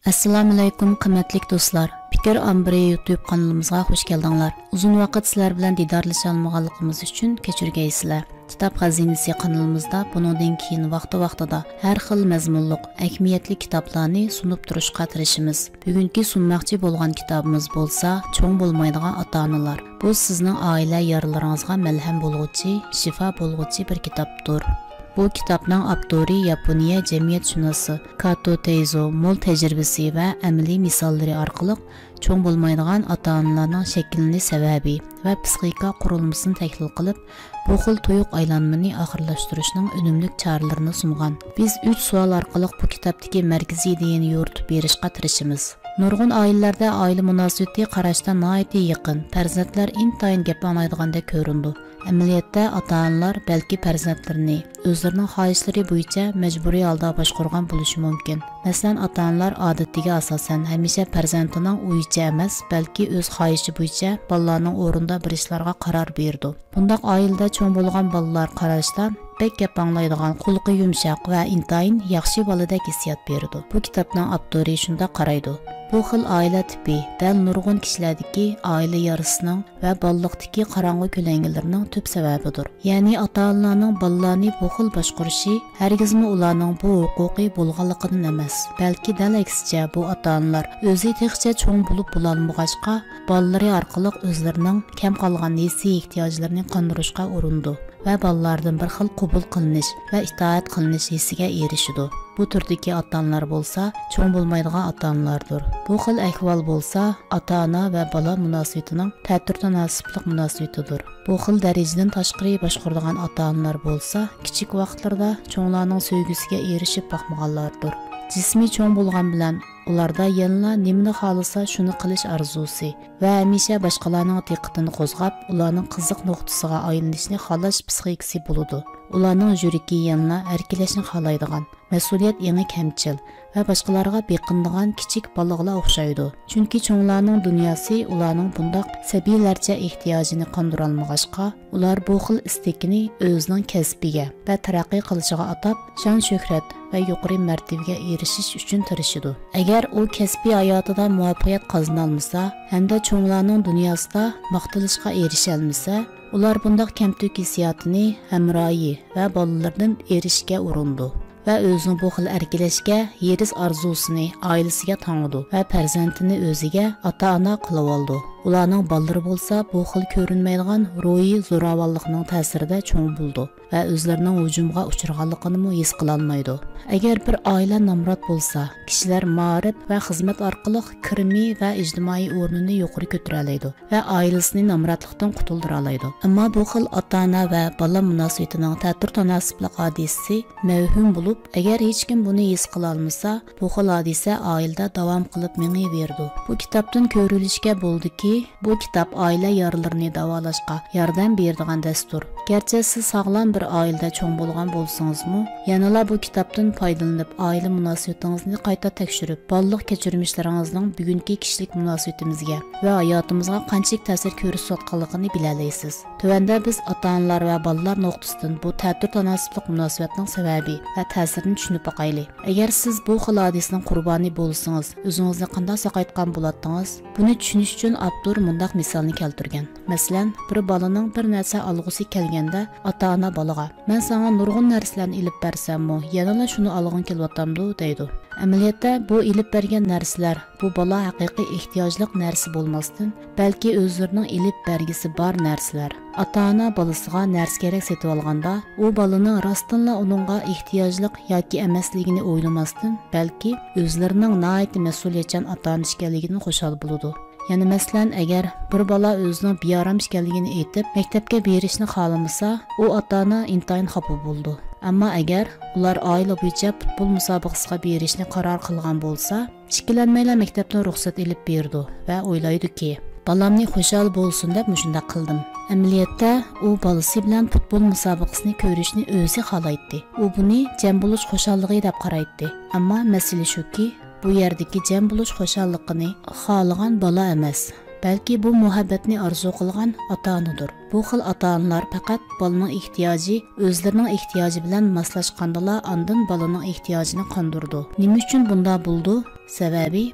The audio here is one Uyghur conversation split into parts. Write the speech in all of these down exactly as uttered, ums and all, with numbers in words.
ئەسسالامۇئەلەيكۇم، قىممەتلىك دوستلار! پىكىر ئامبىرى يۇتۇب قانىلىمىزغا خۇش كەلدىڭلار. ئۇزۇن ۋاقىت سىلەر بىلەن دىدارلىشالمىغانلىقىمىز ئۈچۈن كەچۈرگەيسىلەر. كىتاب خەزىنىسى قانىلىمىزدا بۇنىڭدىن كېيىن ۋاقتى-ۋاقتىدا ھەر خىل مەزمۇنلۇق، ئەھمىيەتلىك كىتابلارنى سۇنۇپ تۇرۇشقا تىرىشىمىز. بۈگۈنكى سۇنماقچى بولغان كىتابىمىز بولسا، چوڭ بولمايدىغان ئاتا-ئانىلار. بۇ سىزنىڭ ئائىلە يارىلىرىڭىزغا مەلھەم بولغۇچى، شىفا بولغۇچى بىر كىتابتۇر. بۇ كىتابنىڭ ئاپتورى ياپونىيە جەمئىيەتشۇناسى كاتو تېيزو. مول تەجرىبىسى ۋە ئەمەلىي مىساللىرى ئارقىلىق چوڭ بولمايدىغان ئاتا-ئانىلارنىڭ شەكىللىنىش سەۋەبى ۋە پسىخىكا قۇرۇلمىسىنى تەھلىل قىلىپ، بۇ خىل تۇيۇق ئايلانمىنى ئاخىرلاشتۇرۇشنىڭ ئۈنۈملۈك چارىلىرىنى سۇنغان. بىز ئۈچ سوئال ئارقىلىق بۇ كىتابتىكى مەركىزىي ئىدىيەنى يورۇتۇپ بېرىشقا تىرىشىمىز. نۇرغۇن ئائىلىلەردە ئائىلە مۇناسىۋىتى قاراشتا ناھايىتى يېقىن، پەرزەنتلەر ئىنتايىن گەپ ئاڭلايدىغاندەك كۆرۈنىدۇ. ئەمەلىيەتتە ئاتا-ئانىلار بەلكى پەرزەنتلىرىنى ئۆزلىرىنىڭ خاھىشلىرى بويىچە مەجبۇرىي ھالدا باشقۇرغان بولۇشى مۇمكىن. مەسىلەن، ئاتا-ئانىلار ئادىتىگە ئاساسەن ھەمىشە پەرزەنتىنىڭ ئويىچە ئەمەس، بەلكى ئۆز خاھىشى بويىچە بالىلارنىڭ ئورنىدا بىر ئىشلارغا قارار بېرىدۇ. بۇنداق ئائىلىدە چوڭ بولغان بالىلار قاراشتا بەك گەپ ئاڭلايدىغان، قۇلىقى يۇمشاق ۋە ئىنتايىن ياخشى بالىدەك ھېسسىيات بېرىدۇ. بۇ كىتابنىڭ ئاپتورى شۇنداق قارايدۇ. بۇ خىل ئائىلە تىپى دەل نۇرغۇن كىشىلەردىكى ئائىلە يارىسىنىڭ ۋە بالىلىقتىكى قاراڭغۇ كۆلەڭگىلىرىنىڭ تۈپ سەۋەبىدۇر. يەنى ئاتا-ئانىلارنىڭ بالىلارنى بۇ خىل باشقۇرۇشى ھەرگىزمۇ ئۇلارنىڭ بۇ ھوقۇقى بولغانلىقىدىن ئەمەس، بەلكى دەل ئەكسىچە، بۇ ئاتا-ئانىلار ئۆزى تېخىچە چوڭ بولۇپ بولالمىغاچقا، بالىلىرى ئارقىلىق ئۆزلىرىنىڭ كەم قالغان ھېسسىي ئېھتىياجلىرىنى قاندۇرۇشقا ئۇرۇنىدۇ ۋە بالىلاردىن بىر خىل قوبۇل قىلىنىش ۋە ئىتائەت قىلىنىش ھېسسىگە ئېرىشىدۇ. بۇ تۈردىكى ئاتا-ئانىلار بولسا چوڭ بولمايدىغان ئاتا-ئانىلاردۇر. بۇ خىل ئەھۋال بولسا ئاتا-ئانا ۋە بالا مۇناسىۋىتىنىڭ تەتۈر تاناسىپلىق مۇناسىۋىتىدۇر. بۇ خىل دەرىجىدىن تاشقىرى باشقۇرىدىغان ئاتا-ئانىلار بولسا كىچىك ۋاقىتلىرىدا چوڭلارنىڭ سۆيگۈسىگە ئېرىشىپ باقمىغانلاردۇر. جىسمىي چوڭ بولغان بىلەن ئۇلاردا يەنىلا نېمىنى خالىسا شۇنى قىلىش ئارزۇسى ۋە ھەمىشە باشقىلارنىڭ دىققىتىنى قوزغاپ، ئۇلارنىڭ قىزىق نۇقتىسىغا ئايلىنىشنى خالاش پسىخىكىسى بولىدۇ. ئۇلارنىڭ يۈرىكى يەنىلا ئەركىلەشنى خالايدىغان، مەسئۇلىيەت ئېڭى كەمچىل ۋە باشقىلارغا بېقىنىدىغان كىچىك بالىغىلا ئوخشايدۇ. چۈنكى چوڭلارنىڭ دۇنياسى ئۇلارنىڭ بۇنداق سەبىيلەرچە ئېھتىياجىنى قاندۇرالمىغاچقا، ئۇلار بۇ خىل ئىستىكىنى ئۆزىنىڭ كەسپىگە ۋە تەرەققىي قىلىشىغا ئاتاپ، شان-شۆھرەت ۋە يۇقىرى مەرتىۋىگە ئېرىشىش ئۈچۈن تىرىشىدۇ. ئەگەر ئۇ كەسپىي ھاياتىدا مۇۋەپپەقىيەت قازىنالمىسا ھەمدە چوڭلارنىڭ دۇنياسىدا ماختىلىشقا ئېرىشەلمىسە، ئۇلار بۇنداق كەمتۈك ھېسسىياتىنى ھەمراھى ۋە بالىلىرىدىن ئېرىشىشكە ئۇرۇنىدۇ ۋە ئۆزىنىڭ بۇ خىل ئەركىلەشكە ھېرىس ئارزۇسىنى ئائىلىسىگە تاڭىدۇ ۋە پەرزەنتىنى ئۆزىگە ئاتا-ئانا قىلىۋالىدۇ. ئۇلارنىڭ بالىلىرى بولسا بۇ خىل كۆرۈنمەيدىغان روھىي زوراۋانلىقنىڭ تەسىرىدە چوڭ بولىدۇ ۋە ئۆزلىرىنىڭ ھۇجۇمغا ئۇچرىغانلىقىنىمۇ ھېس قىلالمايدۇ. ئەگەر بىر ئائىلە نامرات بولسا، كىشىلەر مائارىپ ۋە خىزمەت ئارقىلىق كىرىمى ۋە ئىجتىمائىي ئورنىنى يۇقىرى كۆتۈرەلەيدۇ ۋە ئائىلىسىنى نامراتلىقتىن قۇتۇلدۇرالايدۇ. ئەمما بۇ خىل ئاتا-ئانا ۋە بالا مۇناسىۋىتىنىڭ تەتۈر تاناسىپلىق ھادىسىسى مەۋھۇم بولۇپ، ئەگەر ھېچكىم بۇنى ھېس قىلالمىسا، بۇ خىل ھادىسە ئائىلىدە داۋام قىلىپ مېڭىۋېرىدۇ. بۇ كىتابتىن كۆرۈلۈشكە بولىدۇكى، بۇ كىتاب ئائىلە يارىلىرىنى داۋالاشقا ياردەم بېرىدىغان دەستۇر. گەرچە سىز ساغلام بىر ئائىلىدە چوڭ بولغان بولسىڭىزمۇ، يەنىلا بۇ كىتابتىن پايدىلىنىپ، ئائىلە مۇناسىۋىتىڭىزنى قايتا تەكشۈرۈپ، بالىلىق كەچۈرمىشلىرىڭىزنىڭ بۈگۈنكى كىشىلىك مۇناسىۋىتىمىزگە ۋە ھاياتىمىزغا قانچىلىك تەسىر كۆرسىتىۋاتقانلىقىنى بىلەلەيسىز. تۆۋەندە بىز ئاتا-ئانىلار ۋە بالىلار نۇقتىسىدىن بۇ تەتۈر تاناسىپلىق مۇناسىۋەتنىڭ سەۋەبى ۋە تەسىرىنى چۈشىنىپ باقايلى. ئەگەر سىز بۇ خىل ھادىسىنىڭ قۇربانى بولسىڭىز، ئۆزىڭىزنى قانداق ساقايتقان بولاتتىڭىز؟ بۇنى چۈشىنىش ئۈچۈن ئاپتور مۇنداق مىسالنى كەلتۈرگەن. مەسىلەن، بىر بالىنىڭ بىر نەرسە ئالغۇسى كەلگەندە، ئاتا-ئانا بالىغا، «مەن ساڭا نۇرغۇن نەرسىلەرنى ئېلىپ بەرسەممۇ، يەنىلا شۇنى ئالغۇڭ كېلىۋاتامدۇ؟» دەيدۇ. ئەمەلىيەتتە، بۇ ئېلىپ بەرگەن نەرسىلەر بۇ بالا ھەقىقىي ئېھتىياجلىق نەرسە بولماستىن، بەلكى ئۆزلىرىنىڭ ئېلىپ بەرگۈسى بار نەرسىلەر. ئاتا-ئانا بالىسىغا نەرسە-كېرەك سېتىۋالغاندا، ئۇ بالىنىڭ راستتىنلا ئۇنىڭغا ئېھتىياجلىق ياكى ئەمەسلىكىنى ئويلىماستىن، بەلكى ئۆزلىرىنىڭ ناھايىتى مەسئۇلىيەتچان ئاتا-ئانا ئىكەنلىكىدىن خۇشال بولىدۇ. يەنە مەسىلەن، ئەگەر بىر بالا ئۆزىنىڭ بىئارام ئىكەنلىكىنى ئېيتىپ، مەكتەپكە بېرىشنى خالىمىسا، ئۇ ئاتا-ئانا ئىنتايىن خاپا بولىدۇ. ئەمما ئەگەر ئۇلار ئائىلە بويىچە پۇتبول مۇسابىقىسىغا بېرىشنى قارار قىلغان بولسا، ئىككىلەنمەيلا مەكتەپتىن رۇخسەت ئېلىپ بېرىدۇ ۋە ئويلايدۇكى، «بالامنى خۇشال بولسۇن دەپ مۇشۇنداق قىلدىم.» ئەمەلىيەتتە، ئۇ بالىسى بىلەن پۇتبول مۇسابىقىسىنى كۆرۈشنى ئۆزى خالايتتى. ئۇ بۇنى جەم بولۇش خۇشاللىقى دەپ قارايتتى. ئەمما مەسىلە شۇكى، بۇ يەردىكى جەم بولۇش خۇشاللىقىنى خالىغان بالا ئەمەس، بەلكى بۇ مۇھەببەتنى ئارزۇ قىلغان ئاتا-ئانىدۇر. بۇ خىل ئاتا-ئانىلار پەقەت بالىنىڭ ئېھتىياجى ئۆزلىرىنىڭ ئېھتىياجى بىلەن ماسلاشقاندىلا ئاندىن بالىنىڭ ئېھتىياجىنى قاندۇرىدۇ. نېمە ئۈچۈن بۇنداق بولىدۇ؟ سەۋەبى،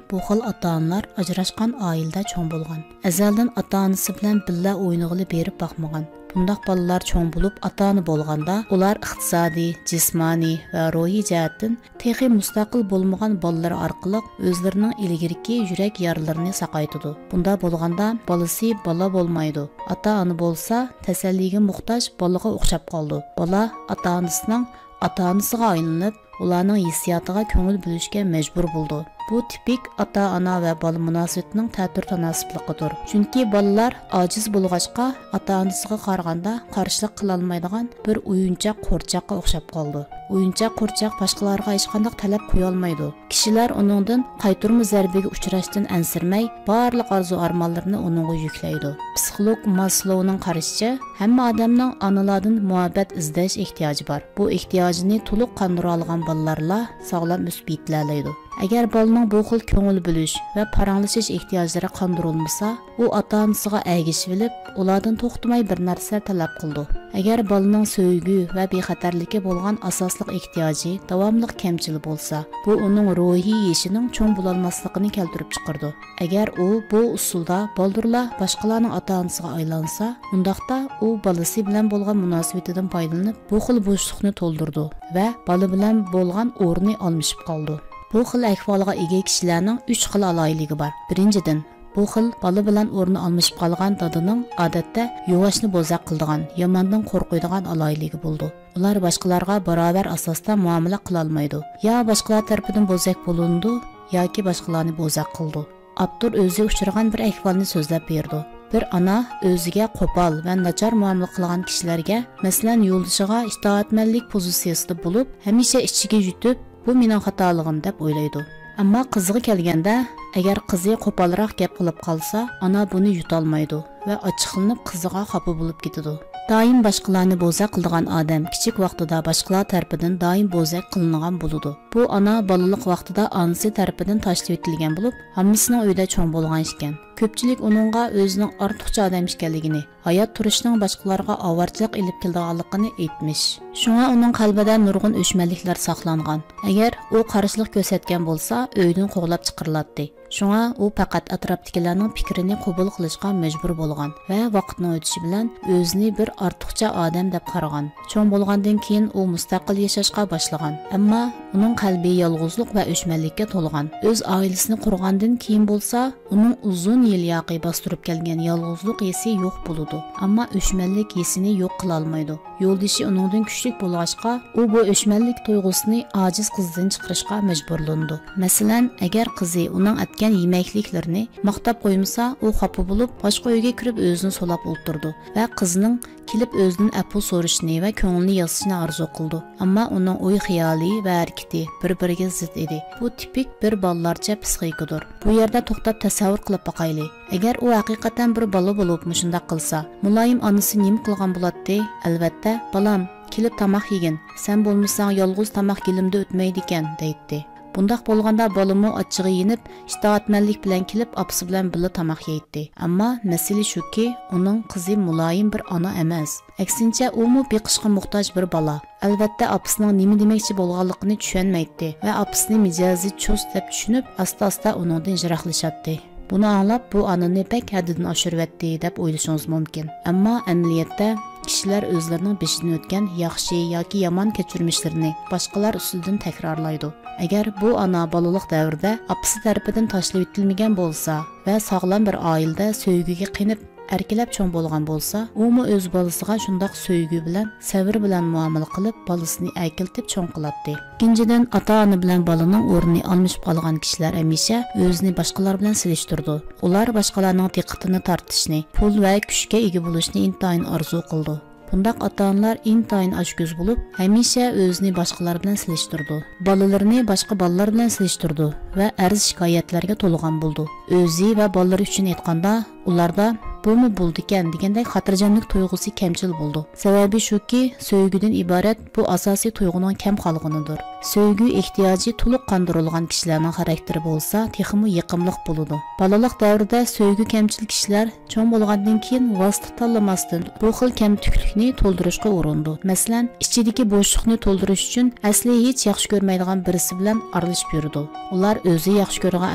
بۇ خىل ئاتا-ئانىلار ئاجراشقان ئائىلىدە چوڭ بولغان. ئەزەلدىن ئاتا-ئانىسى بىلەن بىللە ئوينىغىلى بېرىپ باقمىغان. بۇنداق بالىلار چوڭ بولۇپ ئاتا-ئانا بولغاندا، ئۇلار ئىقتىسادىي، جىسمانىي ۋە روھىي جەھەتتىن تېخى مۇستەقىل بولمىغان بالىلىرى ئارقىلىق ئۆزلىرىنىڭ ئىلگىرىكى يۈرەك يارىلىرىنى ساقايتىدۇ. بۇنداق بولغاندا بالىسى بالا بولمايدۇ. ئاتا-ئانا بولسا تەسەللىگە موھتاج بالىغا ئوخشاپ قالىدۇ. بالا ئاتا-ئانىسىنىڭ ئاتا-ئانىسىغا ئايلىنىپ، ئۇلارنىڭ ھېسسىياتىغا كۆڭۈل بۆلۈشكە مەجبۇر بولىدۇ. بۇ تىپىك ئاتا-ئانا ۋە بالا مۇناسىۋىتىنىڭ تەتۈر تاناسىپلىقىدۇر. چۈنكى بالىلار ئاجىز بولغاچقا، ئاتا-ئانىسىغا قارىغاندا قارشىلىق قىلالمايدىغان بىر ئويۇنچاق قورچاققا ئوخشاپ قالىدۇ. ئويۇنچاق قورچاق باشقىلارغا ھېچقانداق تەلەپ قويالمايدۇ. كىشىلەر ئۇنىڭدىن قايتۇرما زەربىگە ئۇچراشتىن ئەنسىرىمەي، بارلىق ئارزۇ-ئارمانلىرىنى ئۇنىڭغا يۈكلەيدۇ. پسىخولوگ ماسلوۋنىڭ قارىشىچە، ھەممە ئادەمنىڭ ئانىلاردىن مۇھەببەت ئىزدەش ئېھتىياجى بار. بۇ ئېھتىياجىنى تولۇق قاندۇرالىغان بالىلارلا ساغلام ئۆسۈپ يېتىلەلەيدۇ. ئەگەر بالىنىڭ بۇ خىل كۆڭۈل بۆلۈش ۋە پاراڭلىشىش ئېھتىياجلىرى قاندۇرۇلمىسا، ئۇ ئاتا-ئانىسىغا ئەگىشىۋېلىپ، ئۇلاردىن توختىماي بىر نەرسىلەر تەلەپ قىلىدۇ. ئەگەر بالىنىڭ سۆيگۈ ۋە بىخەتەرلىككە بولغان ئاساسلىق ئېھتىياجى داۋاملىق كەمچىل بولسا، بۇ ئۇنىڭ روھىي يېشىنىڭ چوڭ بولالماسلىقىنى كەلتۈرۈپ چىقىرىدۇ. ئەگەر ئۇ بۇ ئۇسۇلدا بالدۇرلا باشقىلارنىڭ ئاتا-ئانىسىغا ئايلانسا، ئۇنداقتا ئۇ بالىسى بىلەن بولغان مۇناسىۋىتىدىن پايدىلىنىپ، بۇ خىل بوشلۇقنى تولدۇرىدۇ ۋە بالا بىلەن بولغان ئورنى ئالمىشىپ قالىدۇ. بۇ خىل ئەھۋالغا ئىگە كىشىلەرنىڭ ئۈچ خىل ئالاھىدىلىكى بار. بىرىنچىدىن، بۇ خىل بالا بىلەن ئورنى ئالمىشىپ قالغان دادىنىڭ ئادەتتە يۇۋاشنى بوزەك قىلىدىغان، ياماندىن قورقىدىغان ئالاھىدىلىكى بولىدۇ. ئۇلار باشقىلارغا باراۋەر ئاساستا مۇئامىلە قىلالمايدۇ. يا باشقىلار تەرىپىدىن بوزەك بولۇنىدۇ، ياكى باشقىلارنى بوزەك قىلىدۇ. ئاپتور ئۆزى ئۇچرىغان بىر ئەھۋالنى سۆزلەپ بېرىدۇ. بىر ئانا ئۆزىگە قوپال ۋە ناچار مۇئامىلە قىلغان كىشىلەرگە، مەسىلەن، يولدىشىغا ئىتائەتمەنلىك پوزىتسىيىسىدا بولۇپ، ھەمىشە ئىچىگە يۇتۇپ، بۇ مېنىڭ خاتالىقىم دەپ ئويلايدۇ. ئەمما قىزىغا كەلگەندە، ئەگەر قىزى قوپالراق گەپ قىلىپ قالسا، ئانا بۇنى يۇتالمايدۇ ۋە ئاچچىقلىنىپ قىزىغا خاپا بولۇپ كېتىدۇ. دائىم باشقىلارنى بوزەك قىلىدىغان ئادەم كىچىك ۋاقتىدا باشقىلار تەرىپىدىن دائىم بوزەك قىلىنغان بولىدۇ. بۇ ئانا بالىلىق ۋاقتىدا ئانىسى تەرىپىدىن تاشلىۋېتىلگەن بولۇپ، ھاممىسىنىڭ ئۆيىدە چوڭ بولغان ئىكەن. كۆپچىلىك ئۇنىڭغا ئۆزىنىڭ ئارتۇقچە ئادەم ئىكەنلىكىنى، ھايات تۇرۇشنىڭ باشقىلارغا ئاۋارىچىلىق ئېلىپ كېلىدىغانلىقىنى ئېيتمىش. شۇڭا ئۇنىڭ قەلبىدە نۇرغۇن ئۆچمەنلىكلەر ساقلانغان. ئەگەر ئۇ قارشىلىق كۆرسەتكەن بولسا، ئۆيدىن قوغلاپ چىقىرىلاتتى. شۇڭا ئۇ پەقەت ئەتراپتىكىلەرنىڭ پىكرىنى قوبۇل قىلىشقا مەجبۇر بولغان ۋە ۋاقىتنىڭ ئۆتۈشى بىلەن ئۆزىنى بىر ئارتۇقچە ئادەم دەپ قارىغان. چوڭ بولغاندىن كېيىن ئۇ مۇستەقىل ياشاشقا باشلىغان. ئەمما ئۇنىڭ قەلبى يالغۇزلۇق ۋە ئۆچمەنلىككە تولغان. ئۆز ئائىلىسىنى قۇرغاندىن كېيىن بولسا، ئۇنىڭ ئۇزۇن يىلياقى باستۇرۇپ كەلگەن يالغۇزلۇق ھېسسى يوق بولىدۇ، ئەمما ئۆچمەنلىك ھېسسىنى يوق قىلالمايدۇ. يولدىشى ئۇنىڭدىن كۈچلۈك بولغاچقا، ئۇ بۇ ئۆچمەنلىك تۇيغۇسىنى ئاجىز قىزدىن چىقىرىشقا مەجبۇرلىنىدۇ. مەسىلەن، ئەگەر قىزى ئۇنىڭ ئەتكەن يېمەكلىكلىرىنى ماختاپ قويمىسا، ئۇ خاپا بولۇپ، باشقا ئۆيگە كىرىپ ئۆزىنى سولاپ ئولتۇرىدۇ ۋە قىزىنىڭ كېلىپ ئۆزىدىن ئەپۇ سورىشىنى ۋە كۆڭلىنى يازىشىنى ئارزۇ قىلىدۇ. ئەمما ئۇنىڭ ئوي-خىيالى ۋە ھەرىكىتى بىر-بىرىگە زىت ئىدى. بۇ تىپىك بىر بالىلارچە پسىخىكىدۇر. بۇ يەردە توختاپ تەسەۋۋۇر قىلىپ باقايلى. ئەگەر ئۇ ھەقىقەتەن بىر بالا بولۇپ مۇشۇنداق قىلسا، مۇلايىم ئانىسى نېمە قىلغان بولاتتى؟ ئەلۋەتتە، بالام، كېلىپ تاماق يېگىن، سەن بولمىساڭ يالغۇز تاماق گېلىمدە ئۆتمەيدىكەن، دەيتتى. بۇنداق بولغاندا بالىمۇ ئاچچىقى يېنىپ، ئىتائەتمەنلىك بىلەن كېلىپ ئاپىسى بىلەن بىللە تاماق يەيتتى. ئەمما مەسىلە شۇكى، ئۇنىڭ قىزى مۇلايىم بىر ئانا ئەمەس. ئەكسىنچە، ئۇمۇ بېقىشقا موھتاج بىر بالا. ئەلۋەتتە، ئاپىسىنىڭ نېمە دېمەكچى بولغانلىقىنى چۈشەنمەيتتى ۋە ئاپىسىنى مىجەزى چۇس دەپ چۈشىنىپ، ئاستا-ئاستا ئۇنىڭدىن يىراقلىشاتتى. بۇنى ئاڭلاپ، بۇ ئانىنى بەك ھەددىدىن ئاشۇرۇۋەتتى دەپ ئويلىشىڭىز مۇمكىن. ئەمما ئەمەلىيەتتە كىشىلەر ئۆزلىرىنىڭ بېشىدىن ئۆتكەن ياخشى ياكى يامان كەچۈرمىشلىرىنى باشقىلار ئۈستىدىن تەكرارلايدۇ. ئەگەر بۇ ئانا بالىلىق دەۋرىدە ئاپىسى تەرىپىدىن تاشلىۋېتىلمىگەن بولسا ۋە ساغلام بىر ئائىلىدە سۆيگۈگە قېنىپ، ئەركىلەپ چوڭ بولغان بولسا، ئۇمۇ ئۆز بالىسىغا شۇنداق سۆيگۈ بىلەن، سەۋر بىلەن مۇئامىلە قىلىپ، بالىسىنى ئەركىلىتىپ چوڭ قىلاتتى. ئىككىنچىدىن، ئاتا-ئانا بىلەن بالىنىڭ ئورنى ئالمىشىپ قالغان كىشىلەر ھەمىشە ئۆزىنى باشقىلار بىلەن سېلىشتۇرىدۇ. ئۇلار باشقىلارنىڭ دىققىتىنى تارتىشنى، پۇل ۋە كۈچكە ئىگە بولۇشنى ئىنتايىن ئارزۇ قىلىدۇ. بۇنداق ئاتا-ئانىلار ئىنتايىن ئاچكۆز بولۇپ، ھەمىشە ئۆزىنى باشقىلار بىلەن سېلىشتۇرىدۇ. بالىلىرىنى باشقا بالىلار بىلەن سېلىشتۇرىدۇ ۋە ئەرز-شىكايەتلەرگە تولغان بولىدۇ. ئۆزى ۋە بالىلىرى ئۈچۈن ئېيتقاندا، ئۇلاردا بۇمۇ بولىدىكەن دېگەندەك خاتىرجەملىك تۇيغۇسى كەمچىل بولىدۇ. سەۋەبى شۇكى، سۆيگۈدىن ئىبارەت بۇ ئاساسىي تۇيغۇنىڭ كەم قالغىنىدۇر. سۆيگۈ ئېھتىياجى تولۇق قاندۇرۇلغان كىشىلەرنىڭ خاراكتېرى بولسا تېخىمۇ يېقىملىق بولىدۇ. بالىلىق دەۋرىدە سۆيگۈ كەمچىل كىشىلەر چوڭ بولغاندىن كېيىن ۋاسىتە تاللىماستىن بۇ خىل كەمتۈكلۈكنى تولدۇرۇشقا ئۇرۇنىدۇ. مەسىلەن، ئىچىدىكى بوشلۇقنى تولدۇرۇش ئۈچۈن ئەسلى ھېچ ياخشى كۆرمەيدىغان بىرسى بىلەن ئارىلىشىپ يۈرىدۇ. ئۇلار ئۆزى ياخشى كۆرىدىغان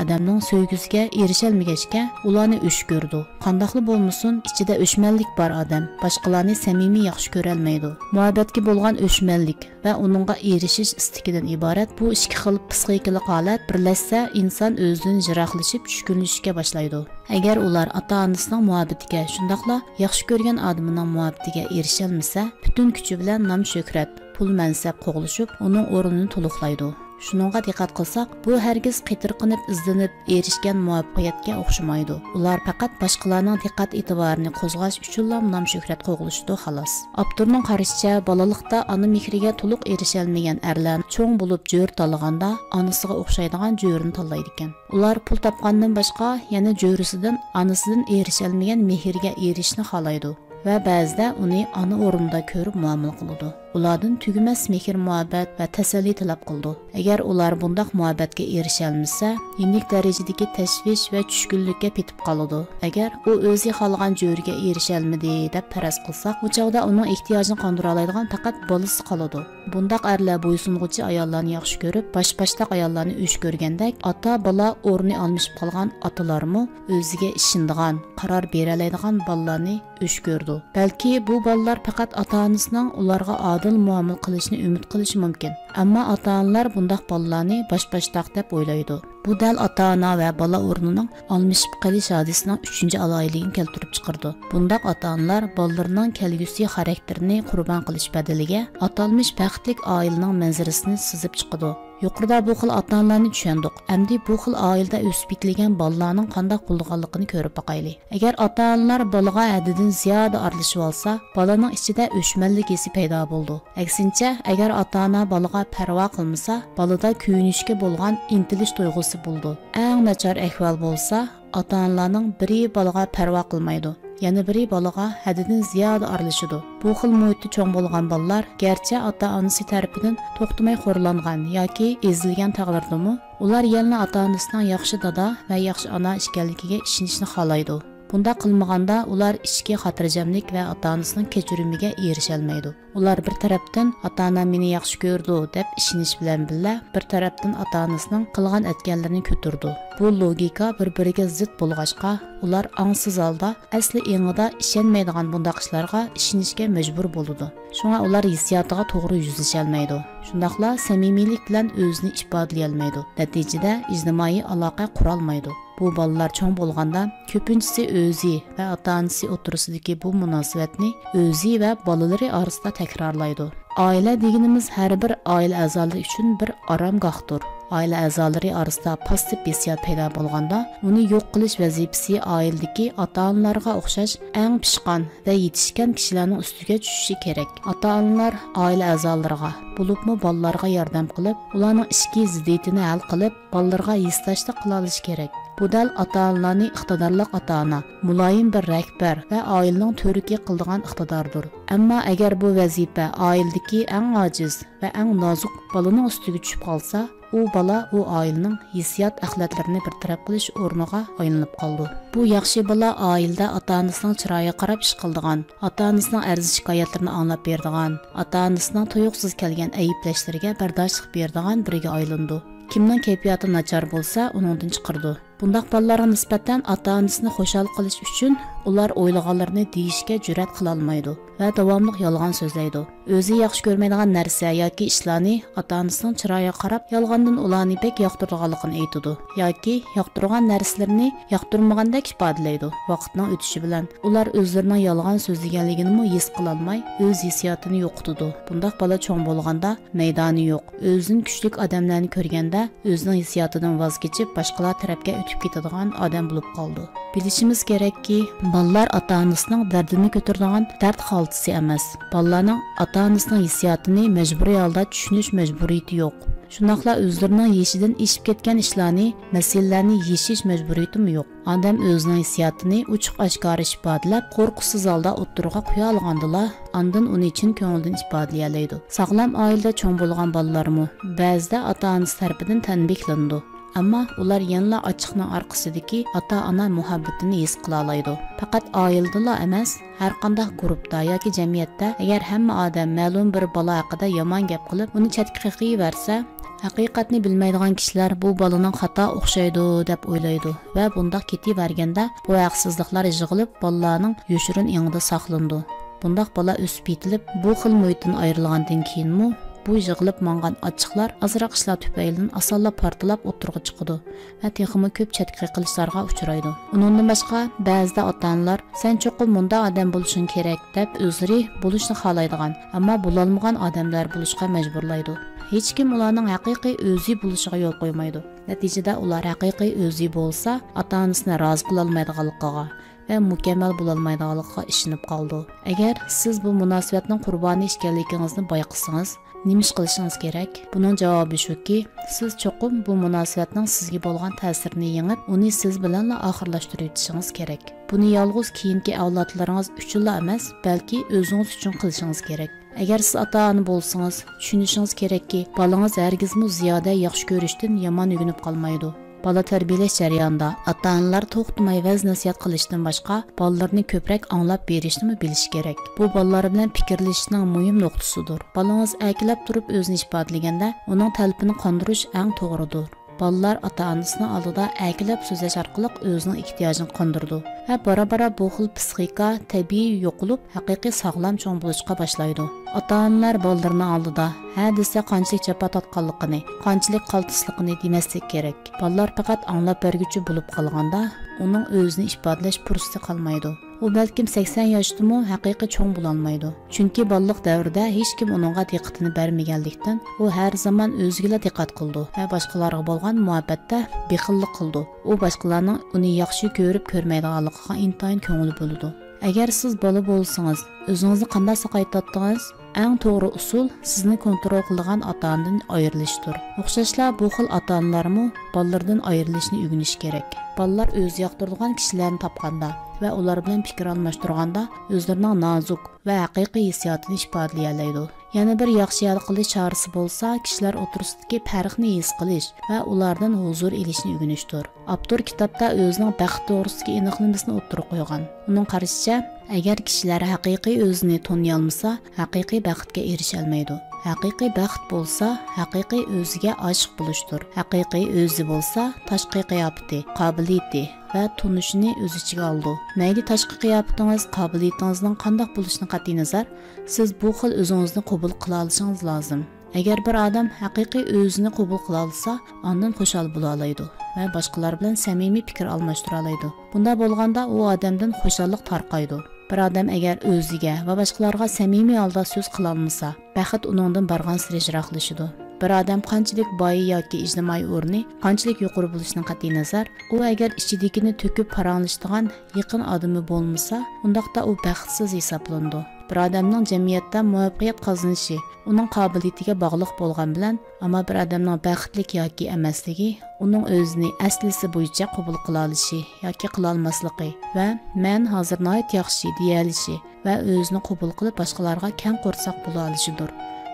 ئادەمنىڭ سۆيگۈسىگە ئېرىشەلمىگەچكە، ئۇلارنى ئۆچ كۆرىدۇ. قانداقلا بولمىسۇن، ئىچىدە ئۆچمەنلىك بار ئادەم باشقىلارنى سەمىمىي ياخشى كۆرەلمەيدۇ. مۇھەببەتكە بولغان ئۆچمەنلىك ۋە ئۇنىڭغا ئېرىشىش ئىستىكىدىن ئىبارەت بۇ ئىككى خىل پسىخىكىلىق ھالەت بىرلەشسە، ئىنسان ئۆزىدىن يىراقلىشىپ، چۈشكۈنلىشىشكە باشلايدۇ. ئەگەر ئۇلار ئاتا-ئانىسىنىڭ مۇھەببىتىگە، شۇنداقلا ياخشى كۆرگەن ئادىمىنىڭ مۇھەببىتىگە ئېرىشەلمىسە، پۈتۈن كۈچى بىلەن نام-شۆھرەت، پۇل-مەنسەپ قوغلىشىپ، ئۇنىڭ ئورنىنى تولۇقلايدۇ. شۇنىڭغا دىققەت قىلساق، بۇ ھەرگىز قېتىرقىنىپ ئىزدىنىپ ئېرىشكەن مۇۋەپپەقىيەتكە ئوخشىمايدۇ. ئۇلار پەقەت باشقىلارنىڭ دىققەت-ئېتىبارىنى قوزغاش ئۈچۈنلا نام-شۆھرەت قوغلىشىدۇ، خالاس. ئاپتورنىڭ قارىشىچە، بالىلىقتا ئانا مېھرىگە تولۇق ئېرىشەلمىگەن ئەرلەر چوڭ بولۇپ جۆرە تاللىغاندا ئانىسىغا ئوخشايدىغان جۆرىنى تاللايدىكەن. ئۇلار پۇل تاپقاندىن باشقا يەنە جۆرىسىدىن، ئانىسىدىن ئېرىشەلمىگەن مېھىرگە ئېرىشىشنى خالايدۇ. ۋە بەزىدە ئۇنى ئانا ئورنىدا كۆرۈپ مۇئامىلە قىلىدۇ. ئۇلاردىن تۈگىمەس مېھىر-مۇھەببەت ۋە تەسەللى تەلەپ قىلىدۇ. ئەگەر ئۇلار بۇنداق مۇھەببەتكە ئېرىشەلمىسە، يېنىك دەرىجىدىكى تەشۋىش ۋە چۈشكۈنلۈككە پېتىپ قالىدۇ. ئەگەر ئۇ ئۆزى خالىغان جۆرىگە ئېرىشەلمىدى دەپ پەرەز قىلساق، ئۇ چاغدا ئۇنىڭ ئېھتىياجىنى قاندۇرالايدىغان پەقەت بالىسى قالىدۇ. بۇنداق ئەرلەر بويسۇنغۇچى ئاياللارنى ياخشى كۆرۈپ، باش-باشتاق ئاياللارنى ئۆچ كۆرگەندەك، ئاتا-بالا ئورنى ئالمىشىپ قالغان ئاتىلارمۇ ئۆزىگە ئىشىنىدىغان، قارار بېرەلەيدىغان بالىلارنى ئۆچ كۆرىدۇ. بەلكى بۇ بالىلار پەقەت ئاتا-ئانىسىنىڭ ئۇلارغا ئادىل مۇئامىلە قىلىشىنى ئۈمىد قىلىشى مۇمكىن. ئەمما ئاتا-ئانىلار بۇنداق بالىلارنى باش-باشتاق دەپ ئويلايدۇ. بۇ دەل ئاتا-ئانا ۋە بالا ئورنىنىڭ ئالمىشىپ قېلىش ھادىسىسىنىڭ ئۈچىنچى ئالاھىدىلىكىنى كەلتۈرۈپ چىقىرىدۇ. بۇنداق ئاتا-ئانىلار بالىلىرىنىڭ كەلگۈسى خاراكتېرىنى قۇربان قىلىش بەدىلىگە ئاتالمىش بەختلىك ئائىلىنىڭ مەنزىرىسىنى سىزىپ چىقىدۇ. يۇقىرىدا بۇ خىل ئاتا-ئانىلارنى چۈشەندۇق. ئەمدى بۇ خىل ئائىلىدە ئۆسۈپ يېتىلگەن بالىلارنىڭ قانداق بولىدىغانلىقىنى كۆرۈپ باقايلى. ئەگەر ئاتا-ئانىلار بالىغا ھەددىدىن زىيادە ئارىلىشىۋالسا، بالىنىڭ ئىچىدە ئۆچمەنلىك ھېسى پەيدا بولىدۇ. ئەكسىنچە، ئەگەر ئاتا-ئانا بالىغا پەرۋا قىلمىسا، بالىدا كۆيۈنۈشكە بولغان ئىنتىلىش تۇيغۇسى بولىدۇ. ئەڭ ناچار ئەھۋال بولسا، ئاتا-ئانىلارنىڭ بىرى بالىغا پەرۋا قىلمايدۇ، يەنە بىرى بالىغا ھەددىدىن زىيادە ئارىلىشىدۇ. بۇ خىل مۇھىتتا چوڭ بولغان بالىلار گەرچە ئاتا-ئانىسى تەرىپىدىن توختىماي خورلانغان ياكى ئېزىلگەن تەقدىردىمۇ، ئۇلار يەنىلا ئاتا-ئانىسىنىڭ ياخشى دادا ۋە ياخشى ئانا ئىكەنلىكىگە ئىشىنىشنى خالايدۇ. بۇنداق قىلمىغاندا، ئۇلار ئىچكى خاتىرجەملىك ۋە ئاتا-ئانىسىنىڭ كەچۈرۈمىگە ئېرىشەلمەيدۇ. ئۇلار بىر تەرەپتىن «ئاتا-ئانام مېنى ياخشى كۆرىدۇ» دەپ ئىشىنىش بىلەن بىللە، بىر تەرەپتىن ئاتا-ئانىسىنىڭ قىلغان-ئەتكەنلىرىنى كۆتۈرىدۇ. بۇ لوگىكا بىر-بىرىگە زىت بولغاچقا، ئۇلار ئاڭسىز ھالدا ئەسلى ئېڭىدا ئىشەنمەيدىغان بۇنداق ئىشلارغا ئىشىنىشكە مەجبۇر بولىدۇ. شۇڭا ئۇلار ھېسسىياتىغا توغرا يۈزلىشەلمەيدۇ. شۇنداقلا سەمىمىيلىك بىلەن ئۆزىنى ئىپادىلىيەلمەيدۇ. نەتىجىدە ئىجتىمائىي ئالاقە قۇرالمايدۇ. بۇ بالىلار چوڭ بولغاندا كۆپىنچىسى ئۆزى ۋە ئاتا-ئانىسى ئوتتۇرىسىدىكى بۇ مۇناسىۋەتنى ئۆزى ۋە بالىلىرى ئارىسىدا تەكرارلايدۇ. ئائىلە دېگىنىمىز ھەر بىر ئائىلە ئەزالىرى ئۈچۈن بىر ئارامگاھتۇر. ئائىلە ئەزالىرى ئارىسىدا پاسسىپ ھېسسىيات پەيدا بولغاندا، ئۇنى يوق قىلىش ۋەزىپىسى ئائىلىدىكى ئاتا-ئانىلارغا ئوخشاش ئەڭ پىشقان ۋە يېتىشكەن كىشىلەرنىڭ ئۈستىگە چۈشۈشى كېرەك. ئاتا-ئانىلار ئائىلە ئەزالىرىغا، بولۇپمۇ بالىلارغا ياردەم قىلىپ، ئۇلارنىڭ ئىچكى زىددىيىتىنى ھەل قىلىپ، بالىلىرىغا ھېسداشلىق قىلالىشى كېرەك. بۇ دەل ئاتا-ئانىلارنى ئىقتىدارلىق ئاتا-ئانا، مۇلايىم بىر رەھبەر ۋە ئائىلىنىڭ تۈۋرۈكى قىلىدىغان ئىقتىداردۇر. ئەمما ئەگەر بۇ ۋەزىپە ئائىلىدىكى ئەڭ ئاجىز ۋە ئەڭ نازۇك بالىنىڭ ئۈستىگە چۈشۈپ قالسا، ئۇ بالا ئۇ ئائىلىنىڭ ھېسسىيات ئەخلەتلىرىنى بىر تەرەپ قىلىش ئورنىغا ئايلىنىپ قالىدۇ. بۇ ياخشى بالا ئائىلىدە ئاتا-ئانىسىنىڭ چىرايىغا قاراپ ئىش قىلىدىغان، ئاتا-ئانىسىنىڭ ئەرز-شىكايەتلىرىنى ئاڭلاپ بېرىدىغان، ئاتا-ئانىسىنىڭ تۇيۇقسىز كەلگەن ئەيىبلەشلىرىگە بەرداشلىق بېرىدىغان بىرىگە ئايلىنىدۇ. كىمنىڭ كەيپىياتى ناچار بولسا، ئۇنىڭدىن چىقىرىدۇ. بۇنداق بالىلارغا نىسبەتەن ئاتا-ئانىسىنى خۇشال قىلىش ئۈچۈن ئۇلار ئويلىغانلىرىنى دېيىشكە جۈرئەت قىلالمايدۇ ۋە داۋاملىق يالغان سۆزلەيدۇ. ئۆزى ياخشى كۆرمەيدىغان نەرسە ياكى ئىشلارنى ئاتا-ئانىسىنىڭ چىرايىغا قاراپ، يالغاندىن ئۇلارنى بەك ياقتۇرىدىغانلىقىنى ئېيتىدۇ ياكى ياقتۇرغان نەرسىلىرىنى ياقتۇرمىغاندەك ئىپادىلەيدۇ. ۋاقىتنىڭ ئۆتۈشى بىلەن ئۇلار ئۆزلىرىنىڭ يالغان سۆزلىگەنلىكىنىمۇ ھېس قىلالماي، ئۆز ھېسسىياتىنى يوقىتىدۇ. بۇنداق بالا چوڭ بولغاندا مەيدانى يوق، ئۆزىدىن كۈچلۈك ئادەملەرنى كۆرگەندە، ئۆزىنىڭ ھېسسىياتىدىن ۋاز كېچىپ، باشقىلار تەرەپكە ئۆتۈپ كېتىدىغان ئادەم بولۇپ قالىدۇ. بىلىشىمىز كېرەككى، بالىلار ئاتا-ئانىسىنىڭ دەردىنى كۆتۈرىدىغان دەرد خالتىسى ئەمەس. بالىلارنىڭ ئاتا-ئانىسىنىڭ ھېسسىياتىنى مەجبۇرىي ھالدا چۈشىنىش مەجبۇرىيىتى يوق. شۇنداقلا ئۆزلىرىنىڭ يېشىدىن ئېشىپ كەتكەن ئىشلارنى، مەسىلىلەرنى يېشىش مەجبۇرىيىتىمۇ يوق. ئادەم ئۆزىنىڭ ھېسسىياتىنى ئوچۇق-ئاشكارا ئىپادىلەپ، قورقۇسىز ھالدا ئوتتۇرىغا قويالىغاندىلا، ئاندىن ئۇنى چىن كۆڭۈلدىن ئىپادىلىيەلەيدۇ. ساغلام ئائىلىدە چوڭ بولغان بالىلارمۇ بەزىدە ئاتا-ئانىسى تەرىپىدىن تەنبىھلىنىدۇ. ئەمما ئۇلار يەنىلا ئاچچىقنىڭ ئارقىسىدىكى ئاتا-ئانا مۇھەببىتىنى ھېس قىلالايدۇ. پەقەت ئائىلىدىلا ئەمەس، ھەرقانداق گۇرۇپتا ياكى جەمئىيەتتە ئەگەر ھەممە ئادەم مەلۇم بىر بالا ھەققىدە يامان گەپ قىلىپ، ئۇنى چەتكە قېقىۋەرسە، ھەقىقەتنى بىلمەيدىغان كىشىلەر بۇ بالىنىڭ خاتا ئوخشايدۇ دەپ ئويلايدۇ ۋە بۇنداق كېتىۋەرگەندە بۇ ھەقسىزلىقلار يىغىلىپ، بالىلارنىڭ يوشۇرۇن ئېڭىدا ساقلىنىدۇ. بۇنداق بالا ئۆسۈپ يېتىلىپ، بۇ خىل مۇھىتتىن ئايرىلغاندىن كېيىنمۇ بۇ يىغىلىپ ماڭغان ئاچچىقلار ئازراق ئىشلار تۈپەيلىدىن ئاسانلا پارتلاپ ئوتتۇرىغا چىقىدۇ ۋە تېخىمۇ كۆپ چەتكە قېقىلىشلارغا ئۇچرايدۇ. ئۇنىڭدىن باشقا، بەزىدە ئاتا-ئانىلار، «سەن چوقۇم مۇنداق ئادەم بولۇشۇڭ كېرەك» دەپ، ئۆزلىرى بولۇشنى خالايدىغان، ئەمما بولالمىغان ئادەملەر بولۇشقا مەجبۇرلايدۇ. ھېچكىم ئۇلارنىڭ ھەقىقىي ئۆزى بولۇشىغا يول قويمايدۇ. نەتىجىدە، ئۇلار ھەقىقىي ئۆزى بولسا، ئاتا-ئانىسىنى رازى قىلالمايدىغانلىقىغا ۋە مۇكەممەل بولالمايدىغانلىقىغا ئىشىنىپ قالىدۇ. ئەگەر سىز بۇ مۇناسىۋەتنىڭ قۇربانى ئىكەنلىكىڭىزنى بايقىسىڭىز، نېمە ئىش قىلىشىڭىز كېرەك؟ بۇنىڭ جاۋابى شۇكى، سىز چوقۇم بۇ مۇناسىۋەتنىڭ سىزگە بولغان تەسىرىنى يېڭىپ، ئۇنى سىز بىلەنلا ئاخىرلاشتۇرۇۋېتىشىڭىز كېرەك. بۇنى يالغۇز كېيىنكى ئەۋلادلىرىڭىز ئۈچۈنلا ئەمەس، بەلكى ئۆزىڭىز ئۈچۈن قىلىشىڭىز كېرەك. ئەگەر سىز ئاتا-ئانا بولسىڭىز، چۈشىنىشىڭىز كېرەككى، بالىڭىز ھەرگىزمۇ زىيادە ياخشى كۆرۈشتىن يامان ئۆگىنىپ قالمايدۇ. بالا تەربىيەلەش جەريانىدا ئاتا-ئانىلار توختىماي ۋەز-نەسىھەت قىلىشتىن باشقا، بالىلىرىنى كۆپرەك ئاڭلاپ بېرىشنىمۇ بىلىشى كېرەك. بۇ بالىلار بىلەن پىكىرلىشىشنىڭ مۇھىم نۇقتىسىدۇر. بالىڭىز ئەركىلەپ تۇرۇپ ئۆزىنى ئىپادىلىگەندە، ئۇنىڭ تەلىپىنى قاندۇرۇش ئەڭ توغرىدۇر. بالىلار ئاتا-ئانىسىنىڭ ئالدىدا ئەركىلەپ سۆزلەش ئارقىلىق ئۆزىنىڭ ئېھتىياجىنى قاندۇرىدۇ ۋە بارا-بارا بۇ خىل پىسخىكا تەبىئىي يوقىلىپ، ھەقىقىي ساغلام چوڭ بولۇشقا باشلايدۇ. ئاتا-ئانىلار بالىلىرىنىڭ ئالدىدا ھە دېسە قانچىلىك جاپا تارتقانلىقىنى، قانچىلىك قالتىسلىقىنى دېمەسلىكى كېرەك. بالىلار پەقەت ئاڭلاپ بەرگۈچى بولۇپ قالغاندا، ئۇنىڭ ئۆزىنى ئىپادىلەش پۇرسىتى قالمايدۇ. ئۇ بەلكىم سەكسەن ياشتىمۇ ھەقىقىي چوڭ بولالمايدۇ. چۈنكى بالىلىق دەۋرىدە ھېچكىم ئۇنىڭغا دىققىتىنى بەرمىگەنلىكتىن، ئۇ ھەر زامان ئۆزىگىلا دىققەت قىلىدۇ ۋە باشقىلارغا بولغان مۇھەببەتتە بېخىللىق قىلىدۇ. ئۇ باشقىلارنىڭ ئۇنى ياخشى كۆرۈپ كۆرمەيدىغانلىقىغا ئىنتايىن كۆڭلى بۆلىدۇ. ئەگەر سىز بالا بولسىڭىز، ئۆزىڭىزنى قانداق ساقايتاتتىڭىز؟ ئەڭ توغرا ئۇسۇل سىزنى كونترول قىلىدىغان ئاتا-ئانىدىن ئايرىلىشتۇر. ئوخشاشلا بۇ خىل ئاتا-ئانىلارمۇ بالىلىرىدىن ئايرىلىشنى ئۆگىنىشى كېرەك. بالىلار ئۆزى ياقتۇرىدىغان كىشىلەرنى تاپقاندا ۋە ئۇلار بىلەن پىكىر ئالماشتۇرغاندا ئۆزلىرىنىڭ نازۇك ۋە ھەقىقىي ھېسسىياتىنى ئىپادىلىيەلەيدۇ. يەنە بىر ياخشى ھەل قىلىش چارىسى بولسا، كىشىلەر ئوتتۇرىسىدىكى پەرقنى ھېس قىلىش ۋە ئۇلاردىن ھۇزۇر ئېلىشنى ئۆگىنىشتۇر. ئاپتور كىتابتا ئۆزىنىڭ بەخت توغرىسىدىكى ئېنىقلىمىسىنى ئوتتۇرىغا قويغان. ئۇنىڭ قارىشىچە، ئەگەر كىشىلەر ھەقىقىي ئۆزىنى تونۇيالمىسا، ھەقىقىي بەختكە ئېرىشەلمەيدۇ. ھەقىقىي بەخت بولسا، ھەقىقىي ئۆزىگە ئاشىق بولۇشتۇر. ھەقىقىي ئۆزى بولسا، تاشقى قىياپىتى، قابىلىيىتى ۋە تونۇشىنى ئۆز ئىچىگە ئالىدۇ. مەيلى تاشقى قىياپىتىڭىز، قابىلىيىتىڭىزنىڭ قانداق بولۇشىدىن قەتئىينەزەر، سىز بۇ خىل ئۆزىڭىزنى قوبۇل قىلالىشىڭىز لازىم. ئەگەر بىر ئادەم ھەقىقىي ئۆزىنى قوبۇل قىلالىسا، ئاندىن خۇشال بولالايدۇ ۋە باشقىلار بىلەن سەمىمىي پىكىر ئالماشتۇرالايدۇ. بۇنداق بولغاندا ئۇ ئادەمدىن خۇشاللىق تارقايدۇ. بىر ئادەم ئەگەر ئۆزىگە ۋە باشقىلارغا سەمىمىي ھالدا سۆز قىلالمىسا، بەخت ئۇنىڭدىن بارغانسېرى يىراقلىشىدۇ. بىر ئادەم قانچىلىك باي ياكى ئىجتىمائىي ئورنى قانچىلىك يۇقىرى بولۇشىدىن قەتئىينەزەر، ئۇ ئەگەر ئىچىدىكىنى تۆكۈپ پاراڭلىشىدىغان يېقىن ئادىمى بولمىسا، ئۇنداقتا ئۇ بەختسىز ھېسابلىنىدۇ. بىر ئادەمنىڭ جەمئىيەتتە مۇۋەپپەقىيەت قازىنىشى ئۇنىڭ قابىلىيىتىگە باغلىق بولغان بىلەن، ئەمما بىر ئادەمنىڭ بەختلىك ياكى ئەمەسلىكى ئۇنىڭ ئۆزىنى ئەسلىسى بويىچە قوبۇل قىلالىشى ياكى قىلالماسلىقى ۋە «مەن ھازىر ناھايىتى ياخشى» دېيەلىشى ۋە ئۆزىنى قوبۇل قىلىپ باشقىلارغا كەڭ قورساق بولالىشىدۇر.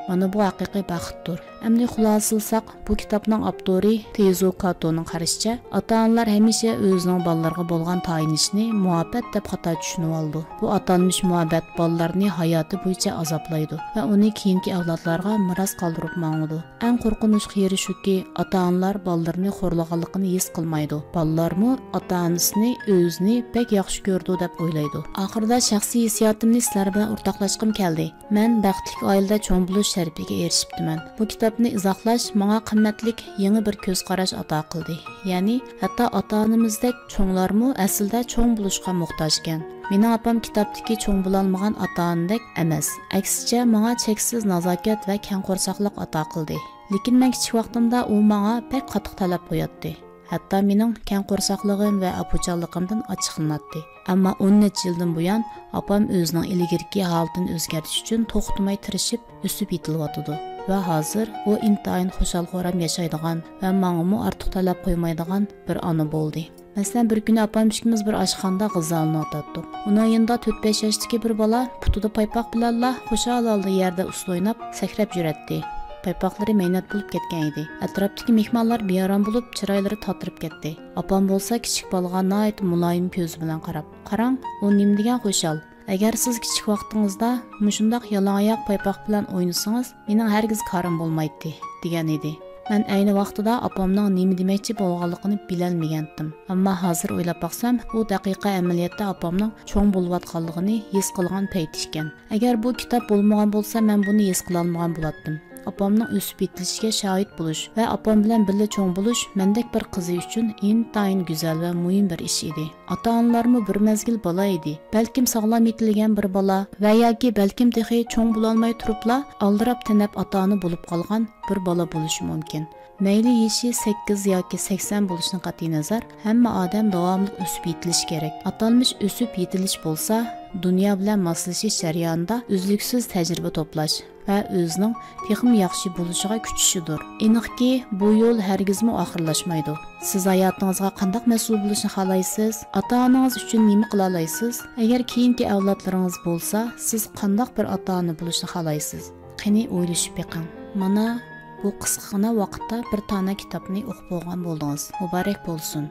مانا بۇ ھەقىقىي بەختتۇر. ئەمدى خۇلاسىلىساق، بۇ كىتابنىڭ ئاپتورى تېزو كاتونىڭ قارىشىچە، ئاتا-ئانىلار ھەمىشە ئۆزىنىڭ بالىلىرىغا بولغان تايىنىشنى مۇھەببەت دەپ خاتا چۈشىنىۋالىدۇ. بۇ ئاتالمىش مۇھەببەت بالىلارنى ھاياتى بويىچە ئازابلايدۇ ۋە ئۇنى كېيىنكى ئەۋلادلارغا مىراس قالدۇرۇپ ماڭىدۇ. ئەڭ قورقۇنچلۇق يېرى شۇكى، ئاتا-ئانىلار بالىلىرىنى خورلىغانلىقىنى ھېس قىلمايدۇ. بالىلارمۇ ئاتا-ئانىسىنى ئۆزىنى بەك ياخشى كۆرىدۇ دەپ ئويلايدۇ. ئاخىرىدا شەخسىي ھېسسىياتىمنى سىلەر بىلەن ئورتاقلاشقۇم كەلدى. مەن بەختلىك ئائىلىدە چوڭ بولۇش شەرىپىگە ئېرىشىپتىمەن. بۇ كىتابنى ئىزاھلاش ماڭا قىممەتلىك يېڭى بىر كۆز قاراش ئاتا قىلدى. يەنى، ھەتتا ئاتا-ئانىمىزدەك چوڭلارمۇ ئەسلىدە چوڭ بولۇشقا موھتاجكەن. مېنىڭ ئاپام كىتابتىكى چوڭ بولالمىغان ئاتا-ئانىدەك ئەمەس. ئەكسىچە، ماڭا چەكسىز نازاكەت ۋە كەڭ قورساقلىق ئاتا قىلدى. لېكىن مەن كىچىك ۋاقتىمدا ئۇ ماڭا بەك قاتتىق تەلەپ قوياتتى. ھەتتا مېنىڭ كەڭ قورساقلىقىم ۋە ئاپۇچانلىقىمدىن ئاچچىقلىناتتى. ئەمما ئون نەچچە يىلدىن بۇيان ئاپام ئۆزىنىڭ ئىلگىرىكى ھالىتىنى ئۆزگەرتىش ئۈچۈن توختىماي تىرىشىپ، ئۆسۈپ يېتىلىۋاتىدۇ ۋە ھازىر ئۇ ئىنتايىن خۇشال-خۇرام ياشايدىغان ۋە ماڭىمۇ ئارتۇق تەلەپ قويمايدىغان بىر ئانا بولدى. مەسىلەن، بىر كۈنى ئاپام ئىككىمىز بىر ئاشخانىدا غىزالىنىۋاتاتتۇق. ئۇنىڭ يېنىدا تۆت-بەش ياشتىكى بىر بالا پۇتىدا پايپاق بىلەنلا خۇشال ھالدا يەردە ئۇسسۇل ئويناپ، سەكرەپ يۈرەتتى. پايپاقلىرى مەينەت بولۇپ كەتكەن ئىدى. ئەتراپتىكى مېھمانلار بىئارام بولۇپ، چىرايلىرى تاتىرىپ كەتتى. ئاپام بولسا كىچىك بالىغا ناھايىتى مۇلايىم كۆزى بىلەن قاراپ، «قاراڭ، ئۇ نېمە دېگەن خۇشال! ئەگەر سىز كىچىك ۋاقتىڭىزدا مۇشۇنداق يالاڭ ئاياق پايپاق بىلەن ئوينىسىڭىز، مېنىڭ ھەرگىز كارىم بولمايتتى» دېگەن ئىدى. مەن ئەينى ۋاقتىدا ئاپامنىڭ نېمە دېمەكچى بولغانلىقىنى بىلەلمىگەنتىم. ئەمما ھازىر ئويلاپ باقسام، ئۇ دەقىقە ئەمەلىيەتتە ئاپامنىڭ چوڭ بولۇۋاتقانلىقىنى ھېس قىلغان پەيتى ئىكەن. ئەگەر بۇ كىتاب بولمىغان بولسا، مەن بۇنى ھېس قىلالمىغان بولاتتىم. ئاپامنىڭ ئۆسۈپ يېتىلىشىگە شاھىت بولۇش ۋە ئاپام بىلەن بىللە چوڭ بولۇش مەندەك بىر قىزى ئۈچۈن ئىنتايىن گۈزەل ۋە مۇھىم بىر ئىش ئىدى. ئاتا-ئانىلارمۇ بىر مەزگىل بالا ئىدى. بەلكىم ساغلام يېتىلگەن بىر بالا ۋە ياكى بەلكىم تېخى چوڭ بولالماي تۇرۇپلا ئالدىراپ تېنەپ ئاتا-ئانا بولۇپ قالغان بىر بالا بولۇشى مۇمكىن. مەيلى يېشى سەككىز ياكى سەكسەن بولۇشىدىن قەتئىينەزەر، ھەممە ئادەم داۋاملىق ئۆسۈپ يېتىلىشى كېرەك. ئاتالمىش ئۆسۈپ يېتىلىش بولسا، دۇنيا بىلەن ماسلىشىش جەريانىدا ئۈزلۈكسىز تەجرىبە توپلاش ۋە ئۆزىنىڭ تېخىمۇ ياخشى بولۇشىغا كۈچىشىدۇر. ئېنىقكى، بۇ يول ھەرگىزمۇ ئاخىرلاشمايدۇ. سىز ھاياتىڭىزغا قانداق مەسئۇل بولۇشنى خالايسىز؟ ئاتا-ئانىڭىز ئۈچۈن نېمە قىلالايسىز؟ ئەگەر كېيىنكى ئەۋلادلىرىڭىز بولسا، سىز قانداق بىر ئاتا-ئانا بولۇشنى خالايسىز؟ قېنى، ئويلىشىپ بېقىڭ. مانا، بۇ قىسقىغىنا ۋاقىتتا بىر دانە كىتابنى ئوقۇپ بولغان بولدىڭىز. مۇبارەك بولسۇن!